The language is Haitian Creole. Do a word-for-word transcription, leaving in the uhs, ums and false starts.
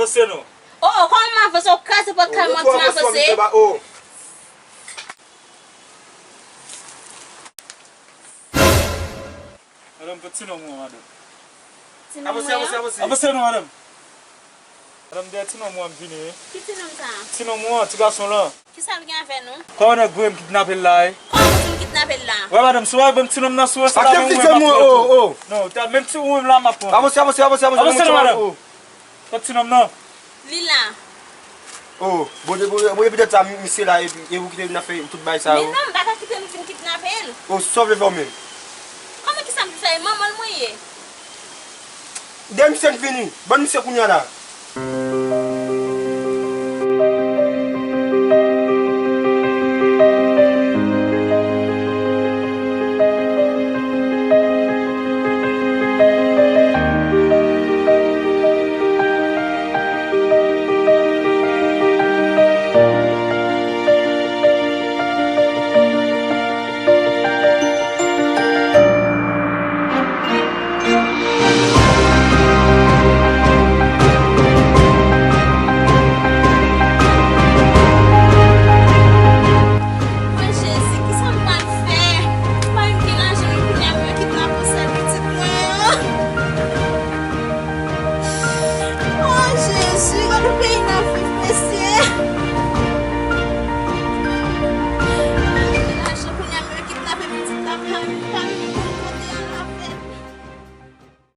Avanse non. Oh, oh, kòman m avanse? Ou kraze pòt kay mwen, ti m avanse. Madanm, pot ti nonm ou an, madanm. Ti nonm mwen an? Avanse, avanse, avanse. Avanse non, madanm. Madanm, dèyè ti nonm ou an m vini, wi. Ki ti nonm sa a? Ti nonm ou an, ti gason lan. Kisa l gen avè nou? Kòman nèg voye m kidnape l la, wi? Kòman voye m kidnape l la? Wè, madanm, si w pa ban m ti nonm nan sou ou, se la menm ou menm m ap pran tou. Non, ta menm ti ou menm la m ap pran. Avanse, avanse, avanse, avanse, avanse non, madanm. Pot ti nonm nan. Li la. Oh, bon, bon, bon, epi dat sa, misye la, epi, e ou kite l nan fè tout bagay sa yo? Men non, m pa ka kite l vin kidnape l. Oh, sa w vle fè ou menm? Kòman kisa m vle fè? E manman l mwen ye. Dèyè misye n vini. Ban misye kounye a la. Mwen, Jezi, kisa m pral fè? M pa menm gen lajan, men kounye a pou yo kidnape sèl pitit mwen an. Oh, Jezi, gade peyi n